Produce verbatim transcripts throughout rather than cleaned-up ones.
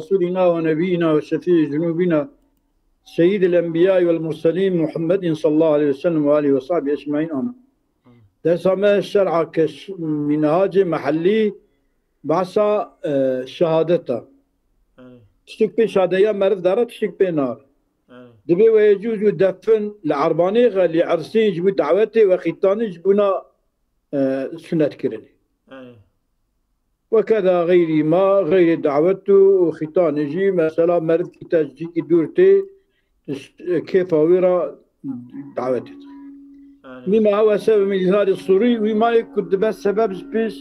رسولنا ونبينا وشفيع ذنوبنا سيد الأنبياء والمرسلين محمد صلى الله عليه وسلم وآله وصحبه أجمعين، آمين. Dersa me şer'a keş-, minhacê mehellî behsa, e, şehadeta. Erê. Tiştek pê şadeya meriv dara, tiştek pê nar. Erê. Dibê ويجوز دفن li erbanê xwe, li ersên ji bo dawetê ve xîtanî ji bona, e, sunnet kirinê. Erê. وكذا غيرهما، غير dawet û xîtanê jî, mesela meriv kî te ji cîkî dûr tê, kêfa wî re dawetê dixin. Erê. مما هو سبب من إظهار السرور، wî mayê ku dibe sebeb ji pêş,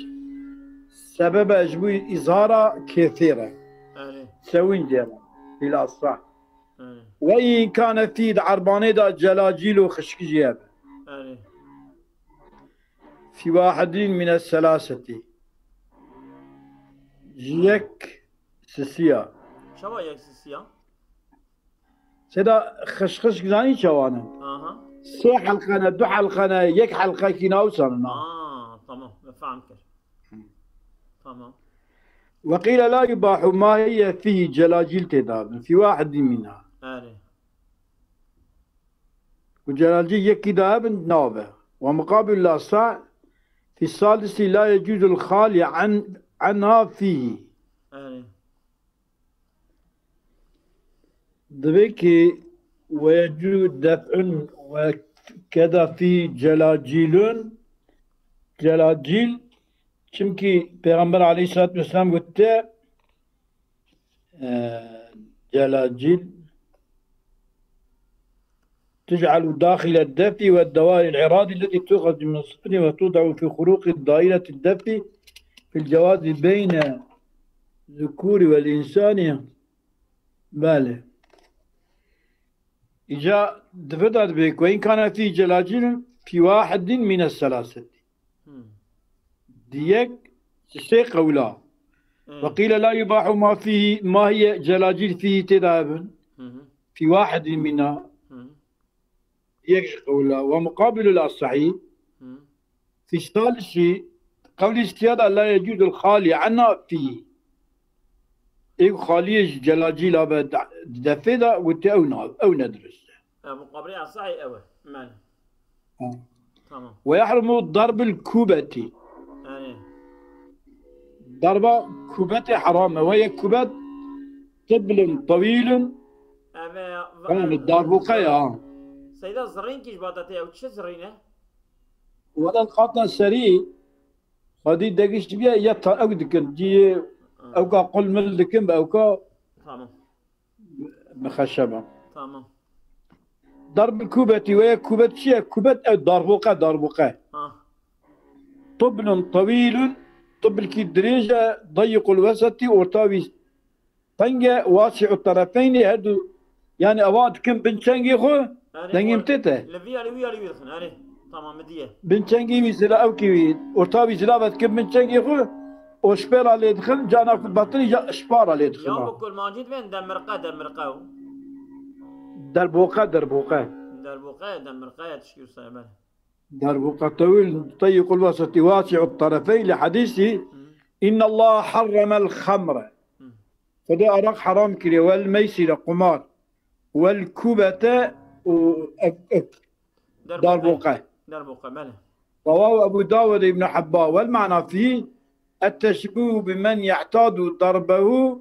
sebebe ji bo îzhara kêfê re. Erê. Sewincê re. Îla sah. Erê. وإن كان فيه، di erbanê de celacîl û xişk jî hebe. Erê. في واحد من الثلاثة. Ji yek sisiya. Çawa yek sisiya? Seda xişxişk zanî çawa ne? Aha. Sê helqe ne, du helqe ne, yek helqekî ne, wisa ne. Aa, tamam, me fehm kir. Tamam. وقيل لا يباح ما هي فيه، celacîl tê dabin. في واحد منها. Erê. Ku celacî yekî de hebin, nabe. ومقابل الأصح في الثالث لا يجوز الخالي عن، عنها فيه. Erê. Divê ki ويجوز دفع وكذا فيه جلاجيل. Celacîl, çimkî Pêxember aleyhissalatu vesselam gote, e, celacîl تجعل داخل الدف والدوائر العراض التي تؤخذ من الصفر وتوضع في خروق دائرة الدف في الجواز بين الذكور والإنسان. Belê. Îca di vir de dibê ku وإن كان فيه جلاجيل في واحد من الثلاثة. Hmm. Di yek ji sê qewla. Hmm. وقيل لا يباح ما فيه، ما هي جلاجيل فيه tê de hebin. Hı hı. في واحد منها. Hı hı. Yek ji qewla. ومقابل الأصح. Hı. في الثالث، qewlê sêya de لا يجوز الخالي عنها فيه. Ê ku xaliyê ji celacîla be de-, di defê de gote ew na-, ew ne dirust e. E, muqabilê esahî ew e. Men. Ha. Tamam. ويحرم ضرب الكوبة. Yani. Darba kubetê heram e. وهي كوبة طبل طويل. Ev e, Tamam, darboqe ya. Seyda zirîn kî ji bata te ew çi zirîn e? Wela qata serî, xwedî degişt biye ya ta ew dikin. Ciyê Ha. ewka qul mil dikin be ewka Tamam. bi xeşe be. Tamam. Darbil kubetî, weye kubet çi ye? Kubet ew darboqe, darboqe. Ha. Tıblun tawilun, tıblkî dirêj e, dayyiqul weseti, orta wî teng e, wasi'u terefeynî, her du, yani ewa dikin bin çengê xwe, Yani dengê o min tê te. Li vî alî wî alî wî dixin, erê. Tamam, mi diye. Bin çengê wî zila, ew kî wî, orta wî zila ve dikin bin çengê xwe, o şpêra lê dixin, cana ku batirî ya şpara lê dixin, Ya ha. Bu kurmancî dibên demirqe, demirqe o. Derboqe, derboqe. Derboqe, demirqe ya tişkî wisa, belê. دربوقة طويل ضيق الوسط واسع الطرفين لحديث إن الله حرم الخمر. Xwedê araq heram kiriye, والميسر, qumar, والكوبة û ev, ev, Derboqe. darboqe. Derboqe, belê. رواه أبو داود ابن حبان، والمعنى فيه التشبيه بمن يعتاد ضربه.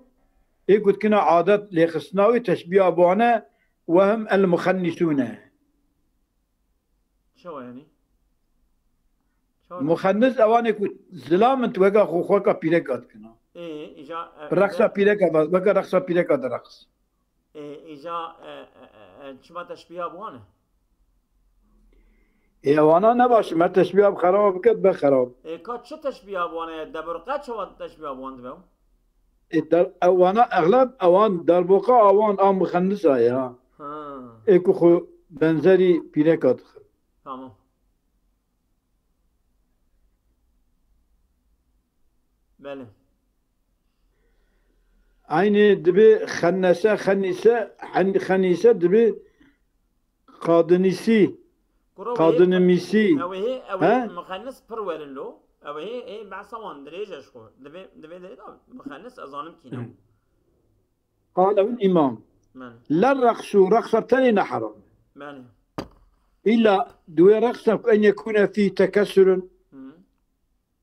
Ê ku dikine adet lêxistina wî, teşbîha bi wan e, وهم المخنثون. Çawa yani? Çawa? Muxennis ewanê ku zilam in, tu weka xwe, xwe weka pîreka dikin, ha. Ê, îca, e, Bi reqsa e, pîreka, weka reqsa pîreka direqs. Ê, îca, e, e, e, e, çima teşbîha bi wan e? Ê, ewana ne baş, me teşbîha bi xeraba bike, dibe xerab. Ê, ka çi teşbîha bi wan e? Deburqe çawa teşbîha bi wan dibe? Ê, der-, ewana exleb, ewan derboqa, awan a muxennisa ya. Ha. Ê ku xwe benzerî pîreka dixin. Tamam. Belê. Eynî dibe xennese, xennîse, hen-, xennîse dibe qadinîsî, Kuro wê qadinimîsî. Ew ê, ew ê He? Muxennis pir werin lo. Ew ê, ê behsa wan dirêj e ji xwe. Divê, divê derê de muxennis ez zanim kî ne. Hı. Qalehu l-îmam. Belê. La reqsu, reqsa tenê ne heram. Belê. Îlla di wê reqsa ku en yekûne fî tekessurun. Hı.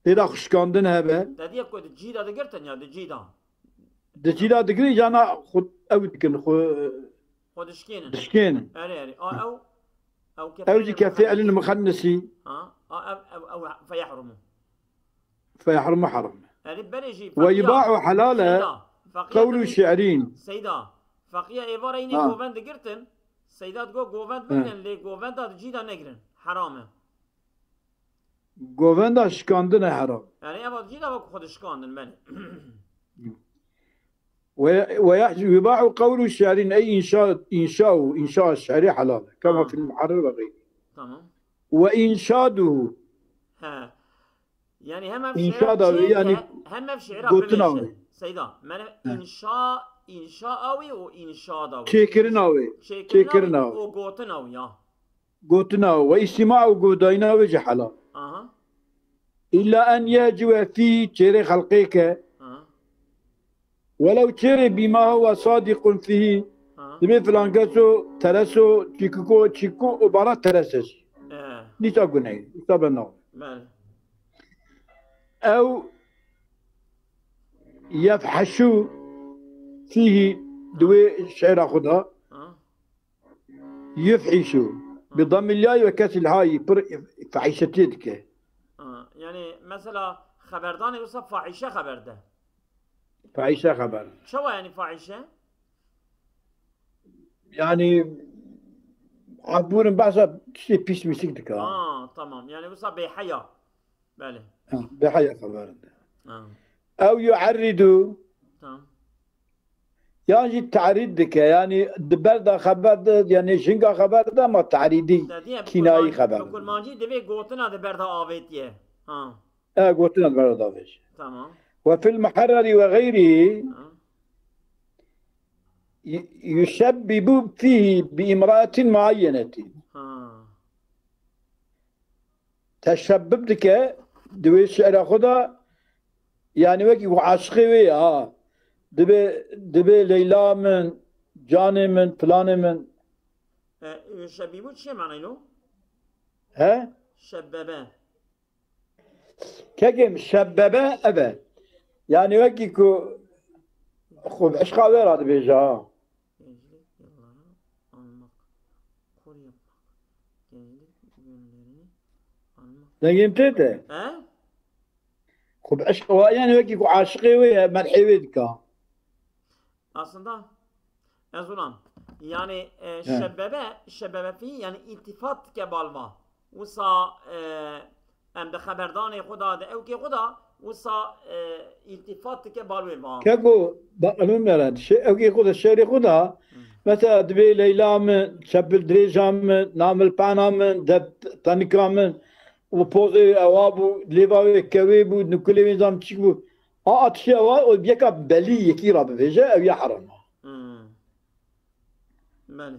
Têda xwe şikandin hebe. Te diye ku di cî de digirtin ya, di cî de. Di cî de digirin, yana xwe ew dikin, xwe Xwe dişkênin. Dişkênin. Erê, erê. A, ew, ew ke Ew jî ke fi'lin muxennisî. Ha? A, ew, ew, ew, feyehrumu. Feyehrumu heram. Erê, berê jî Ve feqiya. Yuba'u helale Seyda, feqiya qewlu dibê, şi'rîn. Seyda, feqiya êvara yînê Ha. govend digirtin. Seyda digo govend Ha. bigrin, lê govenda di cî de negrin. Heram e. Govenda şikandine heram. Yani eva cî de wek xwe dişikandin, belê. Ve, ve yah-, yuba'u qewlu şi'rîn, ey inşa, inşa û inşa şi'rî helal e. Kema Ha. fil muharrir ve gayri. Tamam. Ve inşaduhu. He. Yani hem ev İnşa şi'ra da çêke, yani hem ev şi'ra gotina bimêşe. Wê. Seyda, mene He. inşa, inşa awî û inşa da wî. Çêkirina wê. Çêkirina Çêkirina wî wê. û gotina wî ya. Gotina we, îstîma û guhdayîna wê jî helal. Aha. Îlla en yehciwe fî, çêrê xelqê ke. Aha. Welew çêrê bîma huwa sadiqun fîhî, Aha. dibê filan keso tereso, çîkiko, çîko û bara teres e jî. Ee. Nîsa guneyê, nîsa bena. Belê. Ew yefheşû fîhî, di wê şe'ra xwe de. Aha. Yufhişu. Bi dammil yay ve kesril hayî, pir fahîşetiyê dike. Ha, yani mesela xeberdanê wisa fahîşe xeber de. Fahîşe xeber. Çawa yani fahîşe? Yani, aburin behsa tiştê pîs mîsik dike. Ha, tamam. Yani wisa bêheya. Belê. Ha, bêheya xeber de. Ha. Ew yuerridu. Tamam. Yan jî terîd dike, yanî di ber de xeber de, yanî jinga xeber de, ama terîdî, Te diye kînayî kurmancî, xeber. Kurmancî divê gotina di ber de avêtiye. Ha. E, gotina di ber de avêtiye. Tamam. Ve fil muharreri ve gayrihi Ha. y-, yusebbibu fihi bi imraatin muayyenetin. Ha. Teşebbib dike, di wê şi'ra xwe de, yani wekî ku aşiqê wê ye, ha. Dibê, dibê Leyla min, canê min, filanê min. E, şebîbû çi manaylo? He? Şebbebe. Kekê min şebbebe ev e. Yani wekî ku xwe bi eşqa wê re dibêje, ha. Gençlik yılları anmak, kor yapmak, gençlik günlerini anmak. Dengê min tê te? He? Xwe bi eşqa wa, yani wekî ku aşiqê wê ye, merhê wê dika. Aslında, ez ulan, yani, e, He. şebebe, şebebe fî, yani iltifat dike balva. Wisa, e, em di xeberdanê xwe de, di ewkê xwe de, wisa, e, îltîfat dike bal wê va. Keko, bak, elûm nere, şe-, ewkê xwe de, şerê xwe de, Hı. mesela dibê Leyla min, çepil dirêja min, namil pena min, de tenika min, û pozê ewa bû, lêva wê kewê bû, nikulê wê zam çik bû. A, a tiştê ewa, o yeka belî yekî ra bivêje, ew ya heram e. Hı. Belê.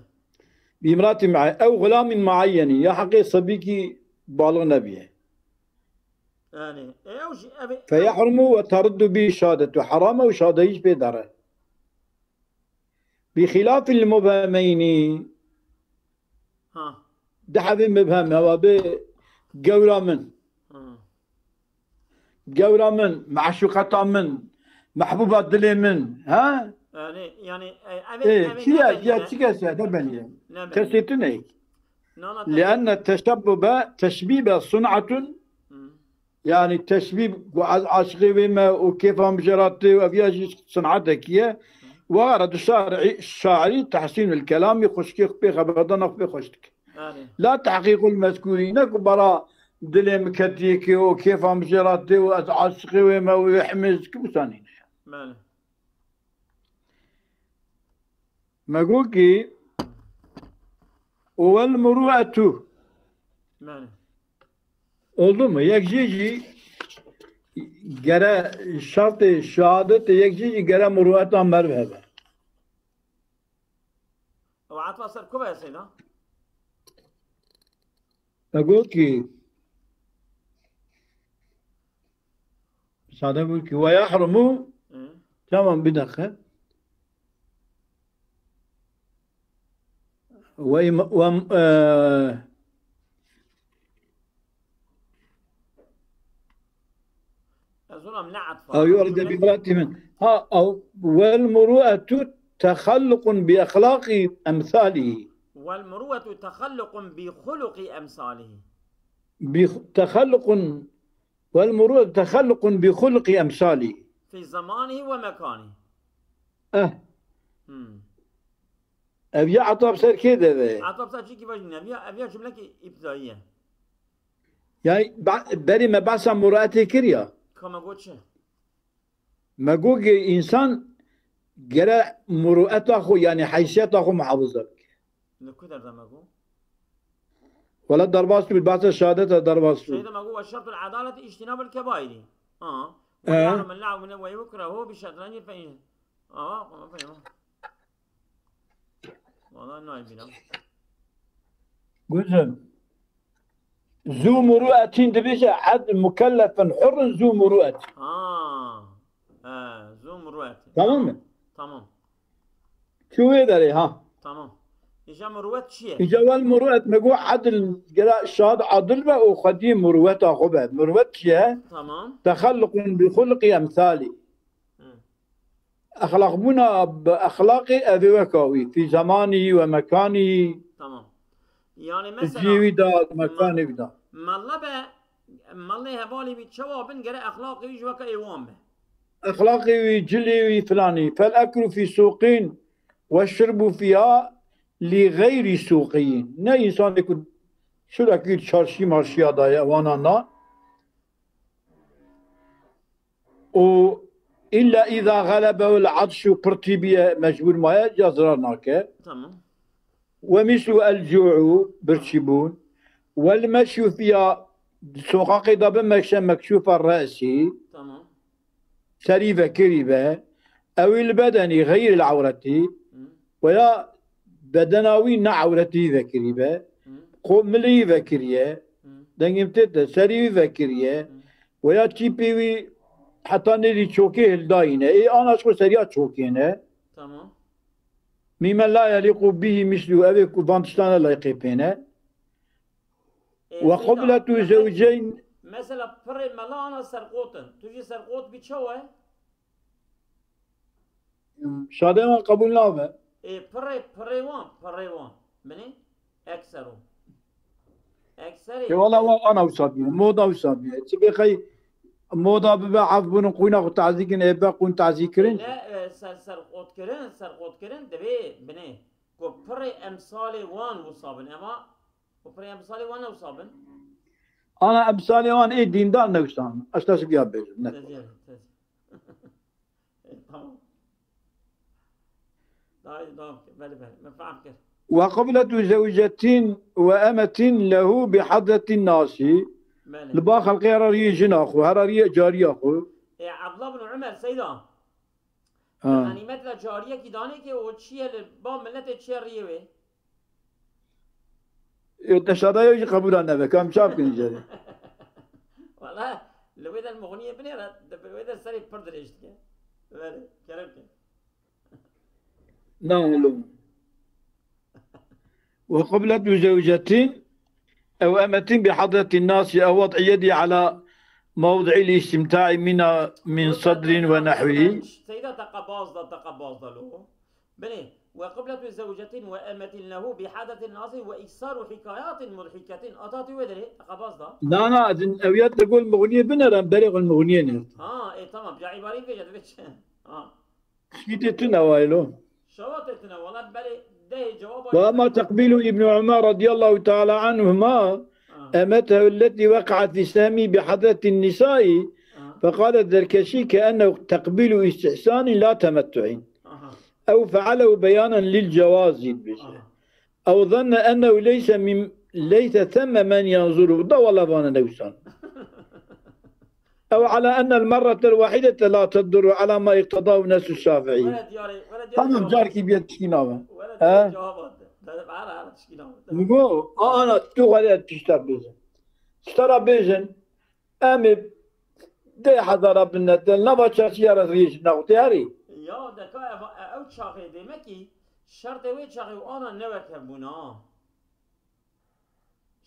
Bi imratin muayyen-, ew xulamîn muayyenî, ya heqê sebîkî balix nebiye. Yani, e, ew jî, ev, Feyehrumu ve teruddu bi şadetu. Heram e û şadeyî jî pê dere. Bi xilafil mubhemeynî. Ha. Di hebê mubhem, ewa bê gewra min. Ha. Gewra min, meşûqeta min, mehbûba dilê min, ha? Yani, yani, e, evet, Ê, evet, çi ne ya, belli ya, ya? Çi kes ya, ne belli ya? Ne belli? Kesê tu ne? Nana, Lianne teşebbube, teşbîbe sun'atun, Hı. yani teşbîb, ku ez aşiqê wê me û kêfa min jê re tê û ev ya jî sun'atekî ye. Hı. Wa re di şairî, şairî tehsînul kelamî xweşikê xwe pê xeberdana xwe pê xweş dike. Yani. La tehqîqul mezkûrî, ne ku bara dilê min ketiyekê û kêfa min jê re tê û ez aşiqê wê me û wê himêz dikim, wisa nîne. Belê. Me got ki, wel muru'etu. Belê. Oldu mu? Yek jê jî gere şartê şehadetê, yek jê jî gere muru'eta merv hebe. Ew etfa ser ku ve Seyda? Me got ki, sade got ki, ve yahrumu, Hı. Tamam, bir dakika. وإم-، وم-، آه، Ez olam ne etfa. أو يعرض بامرأة من. Ha, أو، والمروءة تخلق بأخلاق أمثاله. والمروءة تخلق بخلق أمثاله. بخ-، تخلق، والمروءة تخلق بخلق أمثاله. في زمانه ومكانه. Eh. Hmm. Ev ya etab ser kê de ve? Etab ser çi ki vajin, ev ya, ev ya cümlekî îbtidayî ye. Yani, ba-, berî me behsa muruetê kir ya. Ka me got çi? Me got ki însan gere murueta xwe, yani heysiyeta xwe muhafaza bike. Li ku derde me got? Wala derbas tu, behsa şehadeta derbas tu. Şeyde me got, "Ve şertul adaleti ictinabul kebairi." Ha. Ee? "Ve yahrumu la'bu ve yukrehu bi şetreni fe in." Aa, tamam, tamam. Valla nayê bîna. Guzim. Zu muruetin dibêje, ed mukellefin hurrin zu muruet. Ha. He, zu muruet. Tamam mı? Tamam. Çi wê derê, ha? Tamam. Îja muruet çi ye? Îja wel muruet me got edil, gera şad adil be û xwedî murueta xwe be. Muruet çi ye? Tamam. Texellukun bi xulqi emsalî. Hı. Exlaqbûna bi exlaqê evê weka wî, fî zemanî we mekanî, Tamam. Yani mesela cî wî de, mekanê wî de. Melle be, mellê hevalê wî çawa bin, gere exlaqê wî ji weke ê wan be. Exlaqê wî, cilê wî, filanî. Fel eklu fî sûqîn we şirbu fîha li xeyrî sûqîn. Ne însanê ku sürekli çarşî marşiya daye, wana na. û illa îza xelebehul atşu, pirtî biye, mecbûr maye, ca zirar nake. Tamam. Ve mislu el cu'u, birçîbûn. Wel meşyu fiya, soqaqê da bimeşe mekşûfa re'sî. Tamam. Serî vekirî be. Ewî li bedenî xeyril ewretî. Hı. Weya bedena wî ne ewretî vekirî be. Hı. Qo milî vekiriye. Hı. Dengê min tê te, serî wî vekiriye. Hı. Weya çîpê wî heta nêrî çokê hildayîne. Ê ana ji xwe seriya çokê ne. Tamam. Mîme la yelîqu bihî mislu, ev ê ku van tiştane layqê pê ne. Ê, Ve Seyda, qubletu mesela, zewceyn. Mesela pirê mela ana serqot in. Tu jî serqot bî çawa ye? Şadê wan qebûl nabe. Ê, pirê, pirê wan, pirê wan. Binê, eksero. Ekserê. Ê, wala wan ana wisa biye, moda wisa biye. Çi bê xey moda bibe, ev bûn, quyna xwe tazî kin, ê be qûn tazî kirin. Ê, ne, e, ser, serqot kirin, serqot kirin, divê binê. Ku pirê emsalê wan wisa bin, ema ku pirê emsalê wan ne wisa bin. Ana emsalê wan ê dîndar ne wisa bin. Esta şibiya bêjim, ne. Tezî, tezî. E, tamam. Daha iyi, tamam. Belê, belê. Me fehm kir. Ve qubletu zewcetin ve emetin lehu bi hadretin nasi. Belê. Li ba xelqê hera riyê jina xwe, hera riyê cariya xwe. E, Abdullah bin Umer, Seyda. Ha. Ganîmet de cariyekî danê ke o çiye li ba milletê çiye riyê wê. Ê, te şadaya jî qebûla nebe, kam çav kin jê. Wala, li wê de li Muxniyê binêre, li wê de serê pir dirêj dike. Belê, kerem ke. Na oğlum. Ve qubletu zewcetin ew emetin bi hadretin nasi ew wad'i yedi ala mevdi'il istimta'i mina min sadrin ve nahwihi. Seyda teqebaz da, teqebaz da lo. Belê, ve qubletu zewcetin ve emetin lehu bi hadetin nasi ve iksaru hikayatin mudhiketin. Ata tu wê derê, teqebaz da. Na, na, din ew ya te gol Muxniyê binere, berê gol Muxniyê ne. Ha, e, tamam, ca îbarî vêce, divê çi? Ha. Şîtê tu ne waylo. Şewa te tine, wala belê dehê cevaba. Ve ama teqbîlu İbn Umar radiyallahu teala anhuma, ha, emetehu elleti weqa'at fi sehmi bi hadretin nisai, ha, fekale Zerkeşî ke ennehu teqbîlu istihsanin la temettu'in. Aha. Ew fealehu beyanen lil cewazi dibêje. Aha. Ew zanne ennehu leyse min, leyse themme men yanzuru. Da wala vane newsan. Ew ala ennel merretel wahidete la tedurru ala ma iqtedahu nesu Şafii. Were diyarê, were diyarê. Tamam, cevap. Carkî biye tişkî nabe. Were diyarê cevap ate. Ara, ara tişkî nabe. Min got, a, ana, tu xwedê pişta bêjin. Tişta ra bêjin, em ê deh hezara binne, te nava çarşiya re rêj nexwe, te yarî. Ya, deka ev, e, ew çaxê demek ki, Şertê wê çaxê û ana ne wek hev bûna.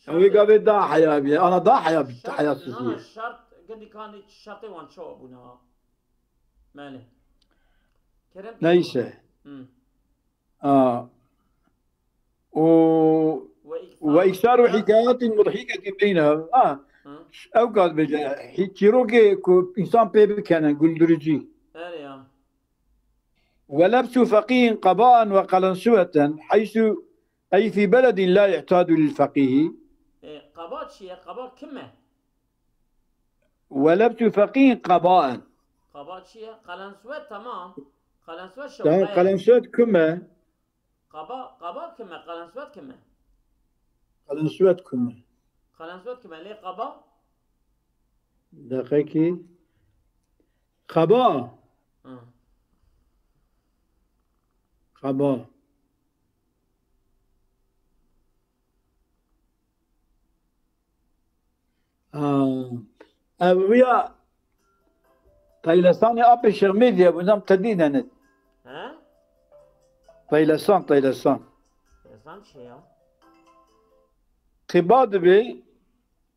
Ew ê gavê da heya bî. Ana da heya bî, Şert, heyasizî. Nana, şert, gindî kandî şertê wan çawa bûna. Mele. Kerem Neyse. Hı. A. O Ve ve iksaru hikayetin mudhiketin beyneha. Ha. Hı. Ew kat bêje. Çîrokê ku insan pê bikene, güldürücü. Erê ya. ولبس فقيه قباء وقلنسوة حيث أي في بلد لا يعتاد للفقيه. E, qaba çi ye? Qaba kim e? ولبس فقيه قباء. Qaba çi ye? Qelenswet, tamam. Qelenswet Daha şewqe ye. Qelenswet kim e? Qaba, qaba kim e? Qelenswet kim e? Qelenswet kim e? Qelenswet kim e? Lê qaba? Deqekî. Qaba. Hı. Qaba. Ha. Ev ya Taylesanê apê Şirmê diye, bu nam tedî denet. He? Taylesan, Taylesan. Taylesan çi ya? Qiba dibe,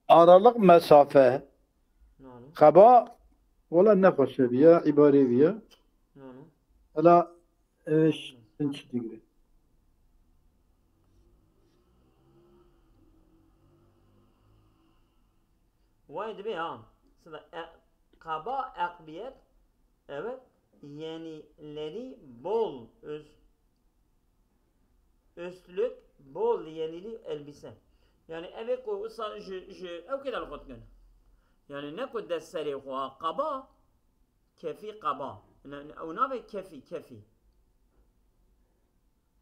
aralık, mesafe. Nano, Qaba, wala ne xweşe bî ya, îbarê bî ya. nano. Ela, e, ş-, çi digre. Vay dibe ha. Sıra e, qaba, ekbiyet, evet, yenileri bol, öz, üstlük, bol yenili elbise. Yani eve ku usa ji, ji, ew kêra li xwe dikin. Yani ne ku dest serê xwe qaba, kefî qaba. Ne, ne, ew navê kefî, kefî.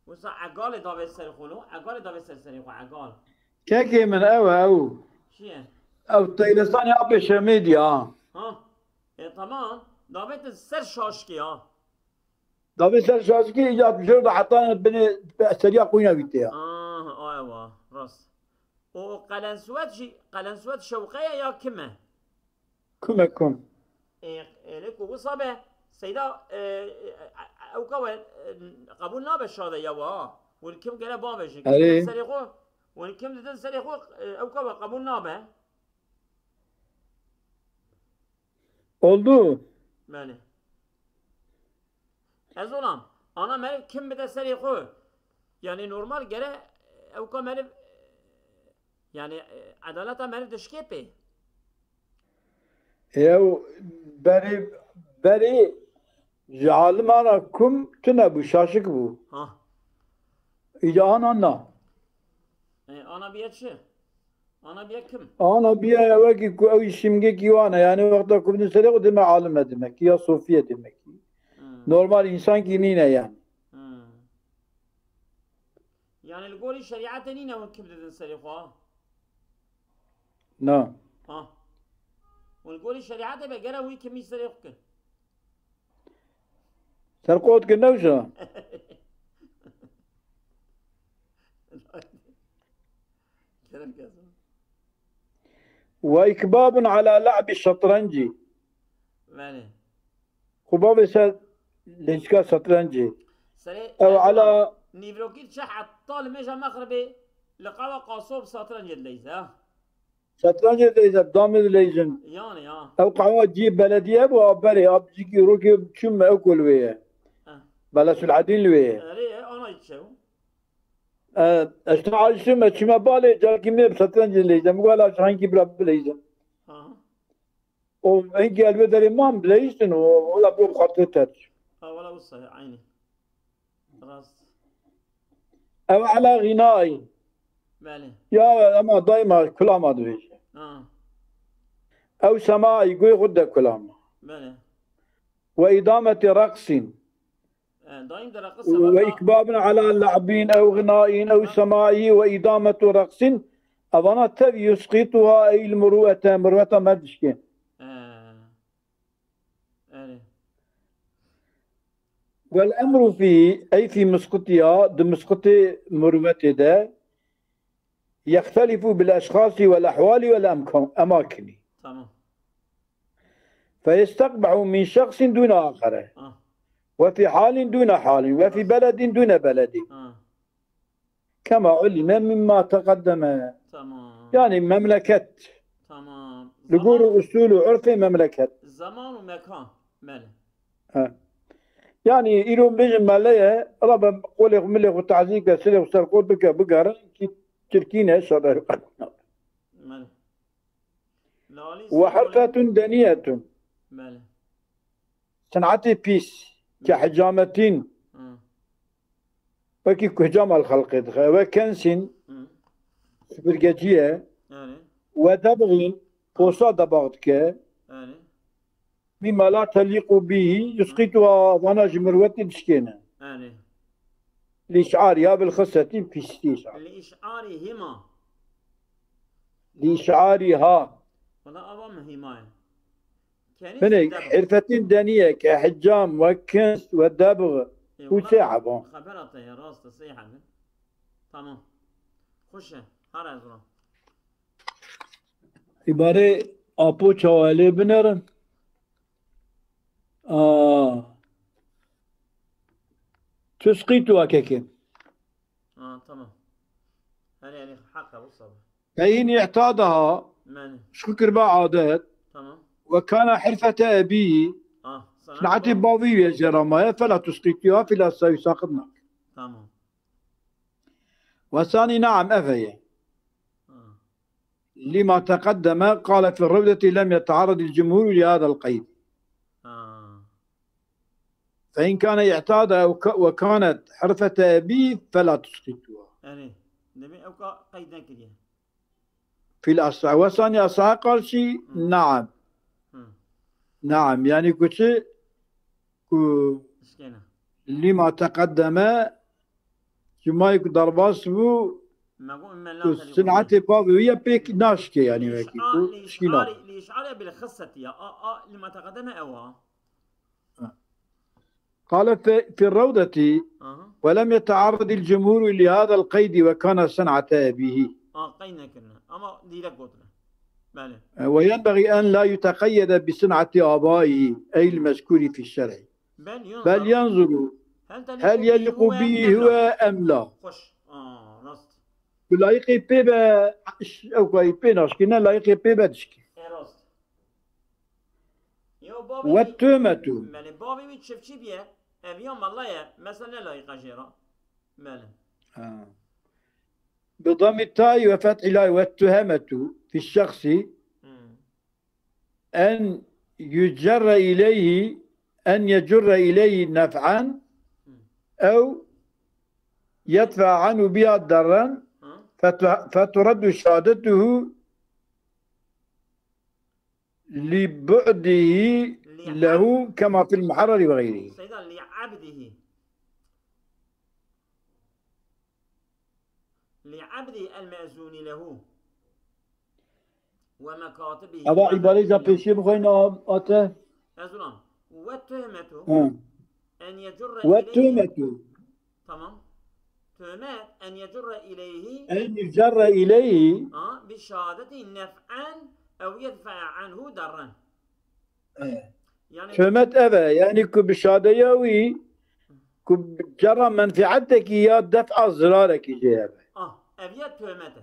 Wisa egalê davê ser xwe lo, egalê davê ser serê xwe, egal. Kekê min ew e, ew. Çi ye? Ew Teylesanê apê Şemê diye ha. Ha? E, tamam. Davêtin ser şaşkê ha. Davê ser şaşkê ya jor da heta binê seriya quyna vîtê ya. Ah, ay wa, rast. O Qelenswet jî, Qelenswet Şewqe ye ya kim e? Kum e kum. E, e, lê ku wisa be, Seyda, e, e, e, ewka we, e, qebûl nabe şade ya wa. Win kim gere bavêjin. Erê. Serê xwe, win kim didin serê xwe, e, ewka we qebûl nabe. Oldu. Belê. Ez olam. Ana meriv kim bide serê xwe. Yani normal gere ewka meriv, yani, e, edaleta meriv dişkê pê. Ew berê, berê ji alim ana kum tune bû, şaşik bû. Ha. Îca ana na. E, ana biye çi? Ana biye kim? Ana biye wekî ku ew î şimgekî wan e. Yani wexta ku bidin serê xwe dime alim e demek. Ya sofiye demek. Hmm. Normal însan kî nîne yani. Hmm. Yani li gorî şerîetê nîne hûn kim didin serê xwe? Na. Ha. Hûn li gorî şerîetê be gere wî kimî serê xwe kin. Serqot ki newşa. Kerem kesin. Ve ikbabun ala la'bi şetrencî. Belê. Xwe bavê ser lêçika şetrencî. Serê Ew ala Nîvrokî çi heta li mêja mexribê li qewa qasob şetrencê dileyze, ha? Şetrencê dileyze, damê dileyzin. Yani ya. Ew qewa cî belediye bû, a berê, a bicikî rokê çûm ew kol wê ye. Ha. Belesul Edîn li wê ye. Erê, ana çew. E, ez ta aşim, ez çime balê, carkî me şetrencê dileyze. Min got, "Ala şahinkî bira bileyze." Ha. O hinkî elbê derê mam, bileyzin, o, ola bû xatir terç. Ha, wala wisa, aynî. Rast. Ew ala ginayî. Belê. Ya, ema daima kulama dibêje. Ha. Ew semayî, guhê xwe de kulama. Belê. Ve îdametî reqsîn. E, daim de reqis Ve sebeba. ikbabin ala la'bîn, ew ginayîn, ew semayî, ve îdametu reqsîn. Evana tev yusqîtuha ey l-murûete, murûeta me dişkên. E. Erê. Wel emru fî, ey fî misqitiya, di misqitê murûetê de, yextelifu bil eşxasî wel ehwalî wel emkan-, emakinî. Tamam. Feyestekbehu min şexsin dûne axere. Ah. وفي حال دون حال، وفي بلد دون بلد. Ha. كما علم مما تقدم. Tamam. Yani memleket. Tamam. Li gor Zaman, usul û urfê memleket. Zaman û mekan. Belê. Ha. Yani îro bêjin mele ye, ala be qolê xwe milê xwe tazî ke, silê xwe ser xwe bike, bigerin ki Tirkî ne şader. Belê. Ve herfetun deniyetun. Belê. Senetê pîs, ke hicametîn. Hı. Wekî ku hicama li xelqê dixe. Ve kensîn, Hı. süpürgecî ye. Yani. Ve debxîn, posa debax dike. Yani. Mîma la telîqu bîhî, yusqîtu, vana ji mirwetê dişkêne. Yani. Lîş'arîha bil xisletî, pîsî. Lîş'arîhîma. Lîş'arîha. Valla ava mihîma ye. Hinek, hirfetîn deniyek, e, hicam, we kins, we debx, û sê hebon. Xebera te ye, rast e, sê hebin. Tamam. Xweş e. Her ez wan. Îbarê apo çawa lê binerin? Aa. Tusqîtu akeke. Ha, tamam. Her yani hak e, bu sabır. Fe in i'tadaha, Mani. Ji xwe kiriba adet, Tamam. Ve kana hirfete ebî, Ah, sana senetê bavî wê jê re maye, fela tusqîtiha, fela sawî saqit nake. Tamam. Ve sanî, naam, ev heye. Ha. Lima teqeddeme, qale fi rewdeti lem yetearredil cumhûr li hadal qeyd. Ha. Fe in kane i'tada ew ka-, ve kanet hirfete ebî, fela tusqîtuha. Yani, demek ew ka qeyd nekiriye. Fil asah. Ve sanî asaha karşî, Hı. naam. Hı. Naam. Yani ku çi? Ku Şikene. Lima teqeddeme, cumayê ku derbas bû, Me got, "Men la ku teliqu senetê bavê wî ye pêk naşke yani wekî ku şkîna. Li iş'are bil xisseti ya. A, a, lima teqeddeme ew a." قال في، في الروضة: Aha. "ولم يتعرض الجمهور لهذا القيد وكان صنعة أبيه." A, qeyd nekirine. Ama direkt gotine. Belê. "وينبغي أن لا يتقيد بصنعة آبائه، أي المذكور في الشرع. بل ينظر هل يليق به هو أم لا." Xweş. A, rast. Bi layiqê pê be, ew kayî pê naşkî, ne layiqê pê be dişkî. E, rast. Yo, bavê Ve wî, tümetu. Belê, bavê wî çiftçî bîye, ev ya mela ye, mesela ne layîqa jê re? Belê. Ha. Bi damî tayî ve fethî lay ve tuhemetu fi şexsî Hmm. en yücerre ileyhi, en yecurre ileyhi nef'en Hmm. ew yedfe'a anhu biha derren Hı. fetu-, feturaddu şehadetuhu لبعده له كما في المحرر وغيره. Seyda, لعبده. لعبده المأذون له ومكاتبه. Ava îbarê ca pêşî bixweyne, ate. Ez ulan. والتهمة Hı. أن يجر إليه. Ve tümetu. Tamam. Töhmet, en yecurre ileyhi. En yücerre ileyhi. Ha, bi şehadeti nef'en ev yedfe'e anhu darren. Evet. Yani Töhmet ev e, yani ku bi şadeya wî, ku cerra menfietekî ya def'a zirarekî jê hebe. Ah, ev ya töhmet e.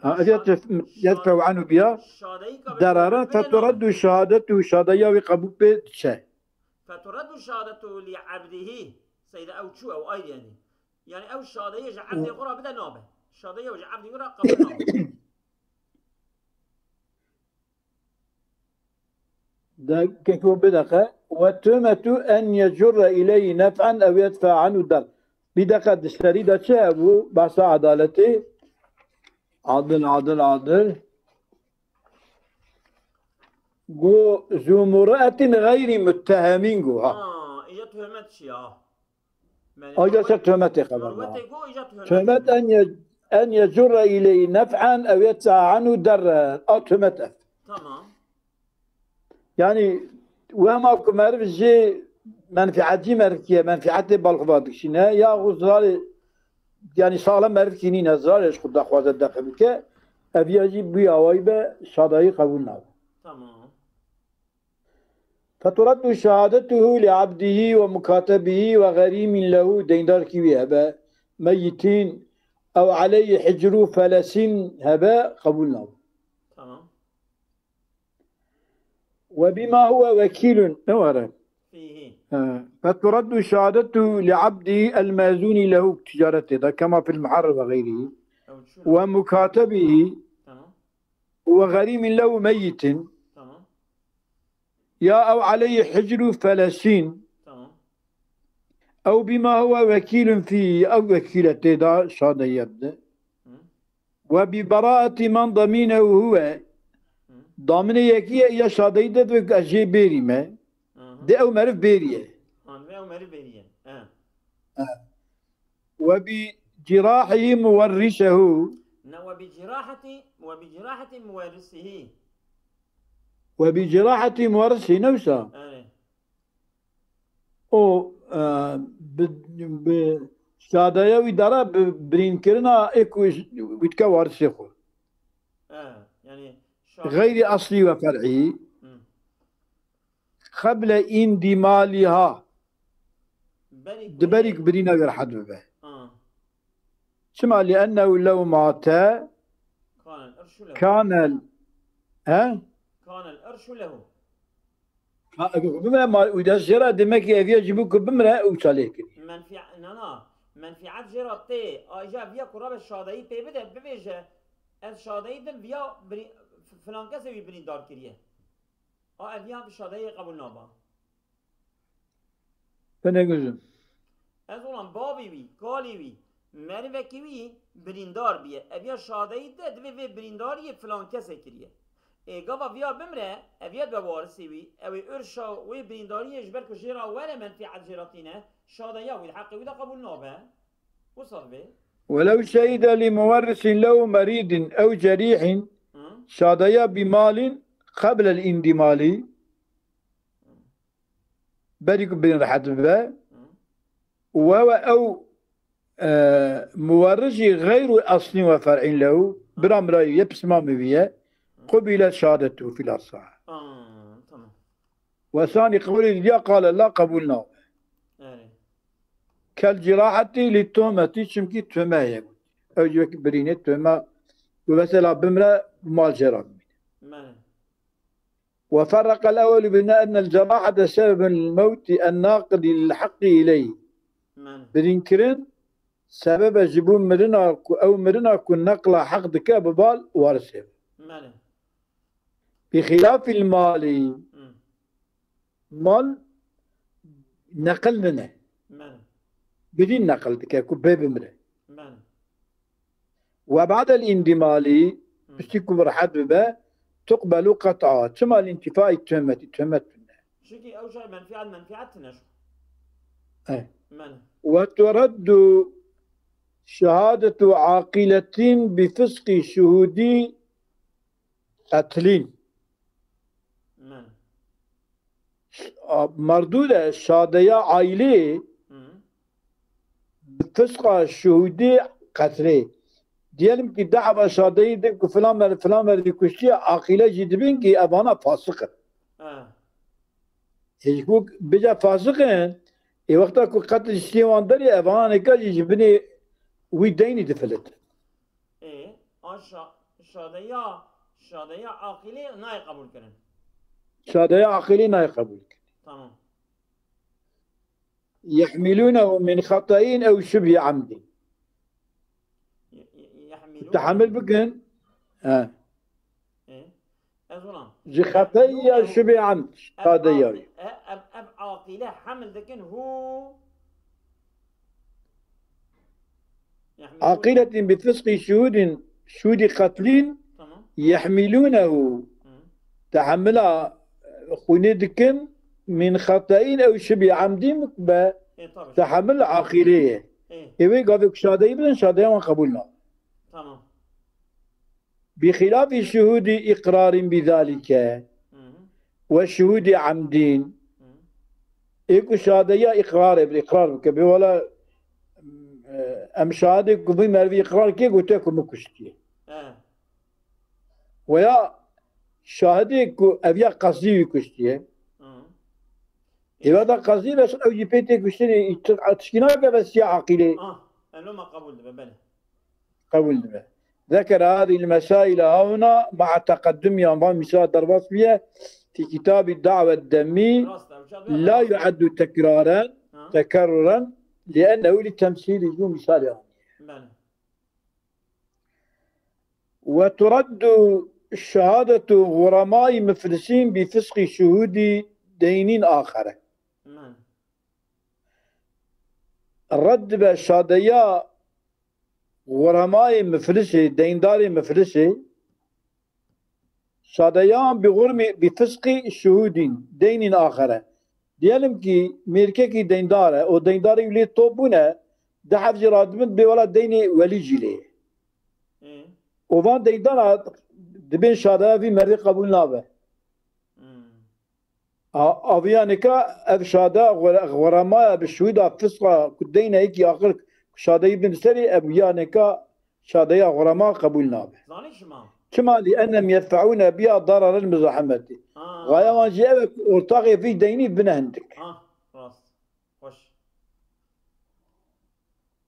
Ha, ev ya Şa-, töhmet, şa-, yedfe'u anhu biha şadeyî ka bi derara, töhmet bile feturaddu şehadetu, şadeya wî qebûl pê diçe. Feturaddu şehadetu li abdihi. Seyda ew çû, ew ayrı yani. Yani ew şadeyê ji ebdê xwe re bide nabe. Şadeyê ew ji ebdê xwe re qebûl nabe. De, keko bideqe. Ve tümetu en yecurre ileyhi nef'en ev yedfe'a anhu dar. Bir dakika, di serî de çi hebû? Bahsa adaletê. Adil, adil, adil. Go zû mur'etin xeyrî muttehemîn go, ha. Ha, îja töhmet çi ya? Aja ser töhmetê xeber da. Töhmet en ye-, en yecurre ileyhi nef'en ev yedfe'a anhu derren. A töhmet ev. Tamam. Yani wema ku meriv jê menfiatçî meriv kiye, menfiatê balxuva dikişîne, ya xwe zarê, yani sağlam meriv kînîne, zarê ji xwe daxwaze defe bike, ev ya jî bu awayî be şadayî qebûl nabe. Tamam. فترد شهادته لعبده ومكاتبه وغريم له, deyndarkî wî hebe, ميت, أو عليه حجر فلس hebe, qebûl nabe. Tamam. وبما هو وكيل, ne were? Fihi. Ha. فترد شهادته لعبده المأذون له, ticaretê de, كما في المحرر وغيره, Ew çû. ومكاتبه Tamam. وغريم له ميت, Tamam. ya أو عليه حجر فلس, Tamam. أو بما هو وكيل فيه, ew wekîle tê de şadeyiye bide. Hı. وببراءة من ضمنه هو, Hı. daminê yekî ye ya şadeyî de divê ez jê bêrî me. Aha. De ew meriv bêriye. An ve ew meriv bêriye. He. وبجراحه مورثه. Ne, وبجراحة, وبجراحة مورثه. وبجراحة مورثه, ne wisa? Evet. O, e, bi, bi şadeya wî dara bi birînkirina ê ku wî dike warisê xwe. He. Yani غير أصلي وفرعي. Hı. قبل اندمالها. Berî ku Di berî ku birîna wî rehet bibe. Ha. Çima? لأنه لو مات Kanel irşu lehu. كان ال-, he? Kanel irşu lehu. Ha, bimre ma, û dest jê re demek ki eviya ji bo ku bimre û çalê kirî. Menfi-, na, na. Menfiat jê re tê. Ayrıca eviya ku rabe şadeyî pê bide, bivêje, ez şadeyî dim viya birî-, f-, filan kesê wî birîndar kiriye. A eviya bi şadeyê qebûl naba. Bine gözüm. Ez olan bavî wî, kalî wî, merivekî wî birîndar biye. Eviya şadeyî de divê vê birîndariyê filan kesê kiriye. Ê gava viya bimre, eviya be warisê wî, ew ê irşa wê birîndariyê ji ber ku jê re were menfiat jê re tîne, şadeya wî di heqê wî de qebûl nabe. Wisa divê. ولو شهد لمورث له مريض أو جريح Hı? شهديا بمال قبل الاندمال, berî ku bin rehet bibe, Hı? وهو أو, e, مورث غير أصل وفرع له, bira mirayî ye, pismamê wî ye, قبلت شهادته في الأصح. Aa, tamam. وثاني قولê diya قال لا, qebûl nabe. Yani. كالجراحة للتهمة, çimkî tuhme ye. Ew cî wekî birînê tuhme, ku mesela bimre mal jê re bimîne. Mene. وفرق الأول بأن الجراحة سبب الموت الناقل للحق إليه. Mene. Birînkirin sebebe ji bo mirina ku, ew mirina ku neqla heq dike bi bal warisê. Mene. بخلاف المال, Hı. mal neqil nine. Mene. Birîn neqil dike ku bê bimre. Mene. وبعد الاندمال, Hı. piştî ku rehet bibe, تقبل قطعا. Çima? لانتفاء التهمة, tuhmet tune. Çünkü ew şey menfiat, menfiat tine şu. Eh. Mene. وترد شهادة عاقلة بفسق شهود قتل. Mene. Merdûd e şadeya aîlê Hı. bi fisqa şuhûdê qetlê. Diyelim ki dava şadeyî de ku filan mer-, filan merdî kuştiye, aqîle jî dibin ki evana fasik in. Ha. Ê ji ku bêje fasik in, ê wexta ku qetl ji stê wan derê, evana nêka jî ji binê wî deynî difilitin. Ê, a şa-, şadeya, şadeya aqîlê nayê qebûl kirin. Şadeya aqîlê nayê qebûl kirin. Tamam. يحملونه من خطأ أو شبه عمد. Ye-, ye-, yehmilûne. Tehemil bikin. He. Ê, ez olan. Ji xeteyî ya şibê emd, Ev şadeya aqî-, wî. e-, ev, ev aqîle hemil dikin hû. Yehmilûne. Aqîletin bi fisqî şuhudin, şuhudî qetlîn, Tamam. yehmilûnehu. Hı. Tehemila xwînê dikin, min xeteyîn ew şibî emdîn be, E, tabii. tehemil aqîlê ye. E, Ê wê gavê ku şadeyî bidin, şadeya wan qebûl nabe. Tamam. Bi xilafî şuhudî îqrarîn bi zalîke Hı hı. we şuhudî emdîn. Hı. Ê ku şadeya îqrarê bi îqrar bike, bê wela, e, em şahidê ku vî mervî îqrar kê, gote ku min kuştiye. E. Weya şahidê ku ev ya qasdî wî kuştiye. Hı. Hêva da qezî ve ew jî pê tê kuştinê, tişkî nake ve siya aqîlê. Ah, e, loma qebûl dibe, belê. Qebûl dibe. ذكر هذه المسائل هنا مع تقدمها، van mîsal derbas bûye, في كتاب الدعوة الدمي، لا يعد تكرارا، تكررا، لأنه للتمثيل، ji bo mîsalê anî. Belê. وترد شهادة غرماء مفلسين بفسق شهود دين آخر. Belê. Red dibe şadeya xuremayê miflisê, deyndarê miflisê, şadeyan bi xurmî, bi fisqî şuhudîn, deynîn axere. Diyelim ki mêrkekî deyndar e, o deyndarê wî lê top bûne, di heb jî radibin bê wela deynê welî jî lê ye. Hı. O van deyndara dibên şadeya vî merdê qebûl nabe. Hı. A, a viya nika ev şada xure-, xuremaya bi şûda fisqa ku deyne yekî axir ku şadeyî bin serî, ev viya nika şadeya xurema qebûl nabe. Zanî çima? Çima? لأنهم يدفعون بها ضرر المزاحمة. Ha. Xaya wan jî ev e ku ortaxê vî deynî bine hindik. Ha, rast. Xweş.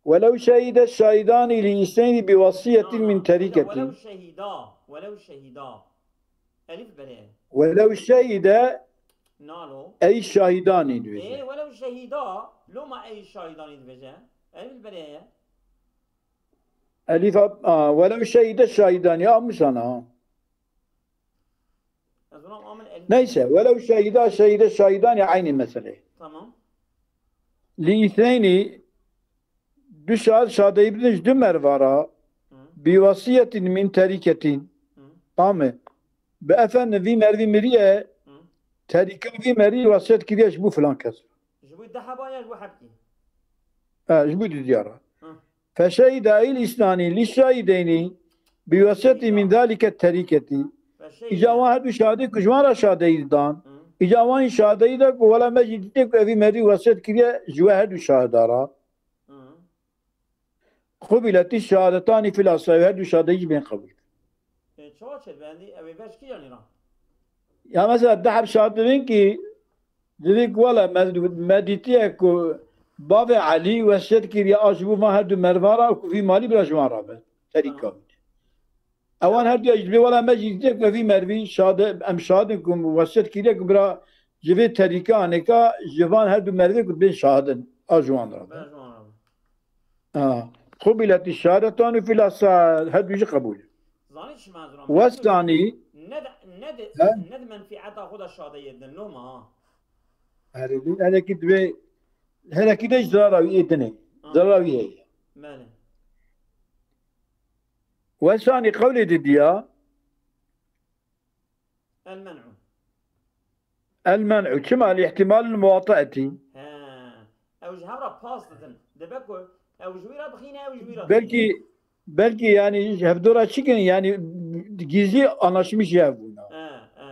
ولو شهد الشاهدان لإثنين بوصية من تركة. Welew şehîda. Welew şehîda. Elîf berê. ولو شهد. Nalo. Ey şahidanî dibêje. Ê, welew şehîda. Loma ey şahidanî dibêje. Elîf berê ye. Elîf a, a, welew şehîde şahîdanî, a misana, ha. Ez ona amil elîf. Neyse, welew şehîda, şehîde şahîdanî eynî mesele. Tamam. Li îsneynî, du şahid şadeyî bidin ji du merva ra, Hı. Bi wesiyetin min terîketin. Hı. Tamam. Bi efendim vî mervî miriye, Hı. Terîka vî merî wesiyet kiriye ji bo filan kes. Ji bo deheba ya ji bo hebkî? Ha, ji bo didiyara. Hı. Feşehîda îl îsnanî lî şahîdeynî bi wesiyetî min dalike terîketî. Feşehîda. Îca wan her du şahidê ku ji wan re şadeyî dan. Hı. Îca wan şadeyî de ku wela me jî dîtê ku evî merî wesiyet kiriye ji we her du şahida ra. Hı. Qubiletî şehadetanî fil asayî, her du şahideyî jî bên qebûl. E, çawa çêdibe? Endî ew ê ver ji kîjanî re? Ya mesela deh heb şahid dibin ki, dibin ki wele me, me dîtiye ku bavê Elî wesiyet kiriye a ji bo van her du merva re ku vî malî bira ji wan re be. Terîka Tamam. wî. Ewan her du ya jî dibê wela me jî dîtiye ku vî mervî şahide, em şahidin ku wesiyet kiriye ku bira ji vê terîka anêka ji van her du mervê ku dibên şahidin a ji wan re be. Bira ji wan re be. Ha. Qubiletî şehadetan û fil asa her du jî qebûl. Zanî çima ez ram Westanî. Ne de, ne de, He? Ne de menfieta xwe de şadeyê din loma ha. Herê din, herekî divê, herekî de ji zarara wî ê dinê. Ha. Zarara wî heye. Belê. Westanî qewlê didiya. El men'u. El men'u. Çima? Li ihtimal muwataetî. He. Ew ji hev re pas didin. Dibe ku ew ji wî re bixîne, ew ji wî re Belkî, bixîne. Belkî yani hevdora çi kin? Yani gizli anlaşmış ya bûna. He, he.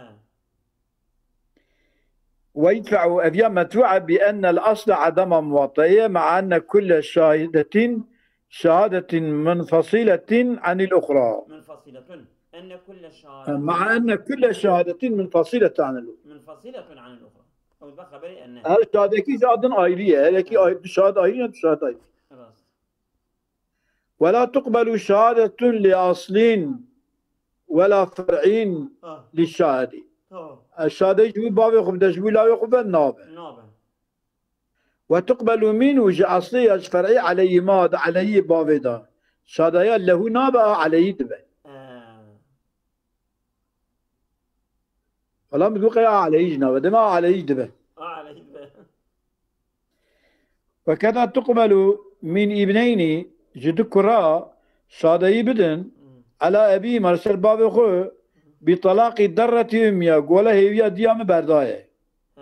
Ve yidfe'u, ev ya metbu'a bi ennel asla adama muwataye, ma'a enne kulle şahidetin şehadetin munfasiletin anil uxra. Munfasiletun. Enne kulle şehadetin. Ma'a enne kulle şehadetin munfasiletin anil uxra. Munfasiletun anil uxra. Ew dibe xeberê enne. Her şahadekî ji adin ayrı ye. Her yekî Evet. ayrı, du şahid ayrı ye, du şahid ayrı. Rast. Ve la tuqbelu şehadetun li aslin ve la fer'in Ah. li şahidi. Tamam. E, şahadeyî ji bo bavê xwe bide, ji bo lawê xwe be nabe. Nabe. Ve tuqbelu minhu, ji eslê ya ji fer'î, aleyhima, di aleyhî bavê de. Şadaya lehu nabe, a aleyhî dibe. He. Wela min dibe a aleyhî jî nabe. Dema a aleyhî dibe. A aleyhî dibe. Ve keda tuqbelu min îbneynî, ji du kura şadeyî bidin, Hmm. Ela ebî, li ser bavê xwe, bi talaqî derretî ummiya, gola hêviya diya min berdaye. He.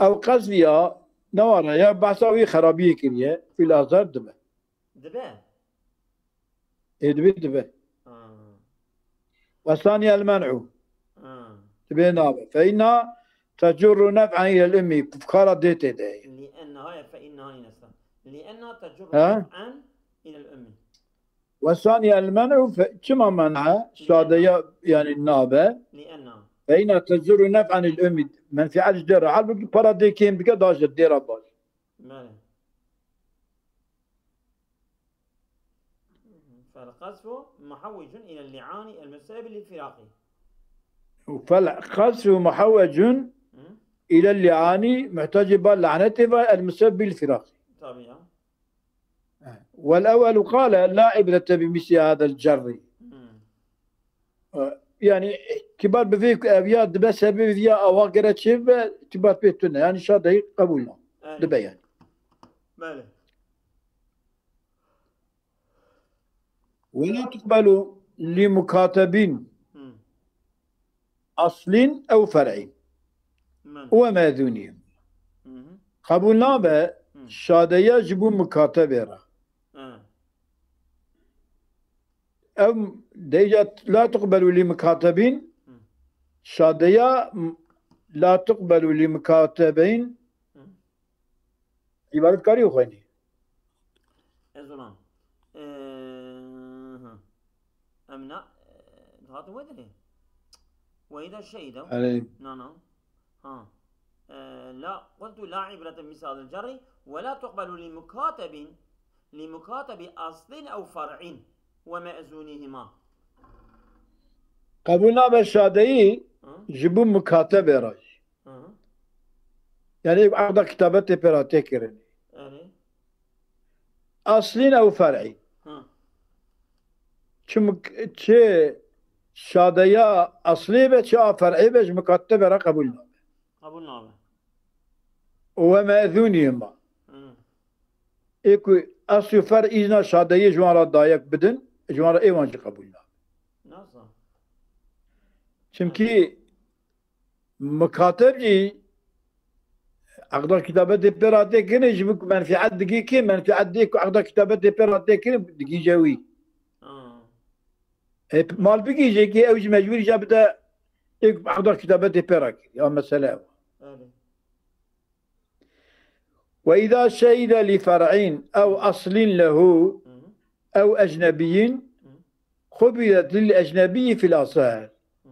Ew qezfiya newara ya behsa wî xerabiyê kiriye, fil azar dibe. Dibe? Ê, dibe, dibe. Ha. Ve saniye el men'u. Ha. Dibe nabe. Fe inna tecurru nef'en ilel ummi. Kara dê tê de. Li enna, hayır, fe inna nîne sta. Li enna tecurru Ha? nef'en ilel ummi. Ve saniye el men'u fe-, çima men'a? Li Şadeya enna. yani nabe. Li enna. Fe inna tecurru nef'en il ummi. Menfiat ji dê re. Halbuki para dê kêm bike da ji dê re baş. Belê. فالقذف محوج إلى اللعان المسبب للفراق. فالقذف محوج إلى اللعان محتج ba lanetê ve المسبب للفراق. Tabii ya. والأول قال لا عبرة بمثل هذا الجر. Hmm. Yani, itibar bi vê ku ev ya dibe sebebê vê ya awa gere çê bibe, itibar pê tune. Yani, şadeyî qebûl na. Belê. Dibe yani. Belê. ولا تقبل لمكاتب Hmm. أصل أو فرع Belê. ومأذونهم. Hı hı. Qebûl nabe Hı. şadeya ji bo mukatebê re. Ha. Ev deyca لا تقبل لمكاتب Hı. şadeya لا تقبل لمكاتبين Hı. îbaret karî xwenî. Ez ona. Ee, hı. Em na, e, dihatin wê derê. Weyda şeyda. Erê. Na, na. Ha. E, la, قلت لا عبرة بمثل هذا الجر ولا تقبل لمكاتب، لمكاتب أصل أو فرع ومأذونهما. Qebûl nabe şadeyî Hı? ji bo mukatebê re. Hı hı. Yani aqda kitabetê pê re tê kirin. Erê. Aslîn ew fer'î. Hı. Çi, çi şadeya aslî be, çi a fer'î be, ji mukatebê re qebûl nabe. Qebûl nabe. Û we me'zûnî ma. Hı. Ê ku asl û fer îzna şadeyê ji wan re dayek bidin, ji wan re ê wan jî qebûl nabe. Nasıl? Çimkî mukateb jî aqda kitabetê pê re tê kirin, ji bo ku menfiat digê kê, menfiat dê ku aqda kitabetê pê re tê kirin, digîje wî. Ha. E, mal bigîje kê, ew jî mecbûr îja bide, ê ku aqda kitabetê pê re kir. Ya mesele ew. Öyle. وإذا شهد لفرع أو أصل له Hı hı. أو أجنبي قبلت للأجنبي في الأصح. Hı.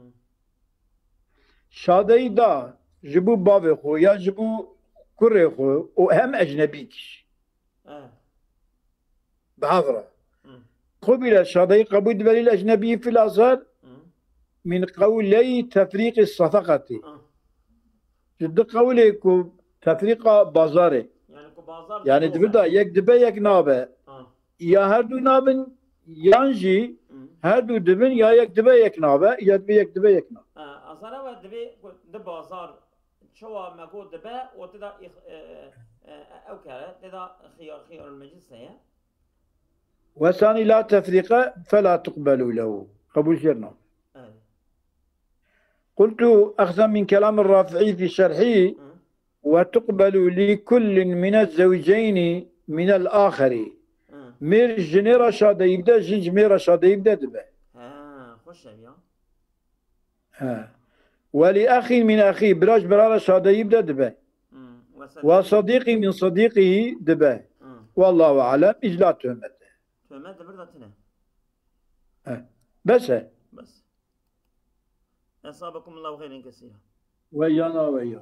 Şadeyî da ji bo bavê xwe ya ji bo kurê xwe û hem ecnebî kişî. Evet. Bi hev re. Hı. Qubîle şadeyî qebûl dibe lil ecnebî fil asar Hı. min qewley tefrîqî sefeqetî. Hı. Ji du qewlê ku tefrîqa bazarê. Yani ku bazar Yani çi dibi olsa. da yek dibe yek nabe. Ha. Ya her du nabin yan jî Hı. her du dibin ya yek dibe yek nabe ya dibe yek dibe yek nabe. Ha, azara ve dibe ku di bazar çawa me got dibe o te da ix-, e, e, e, ew kere te da xiyar, xiyarul meclis heye. Wesanî la tefrîqe fela tuqbelu lehu. Qebûl jê nabe. Evet. قلت أخذا من كلام الرافعي في شرحه Hı. وتقبل لكل من الزوجين من الآخر. Hı. Mêr ji jinê re şadeyî bide, jin ji mêr re şadeyî bide dibe. Ha, hoş ev ya. He. ولأخ من أخيه, bira ji bira re şadeyî bide dibe. Hı. Ve وصديق من صديقه dibe. Hı. والله أعلم, îcla töhmet. Töhmet de bir de tine. He. Bes e. Bes. Esabekumullahu hayren kesira. Ve yana ve ya.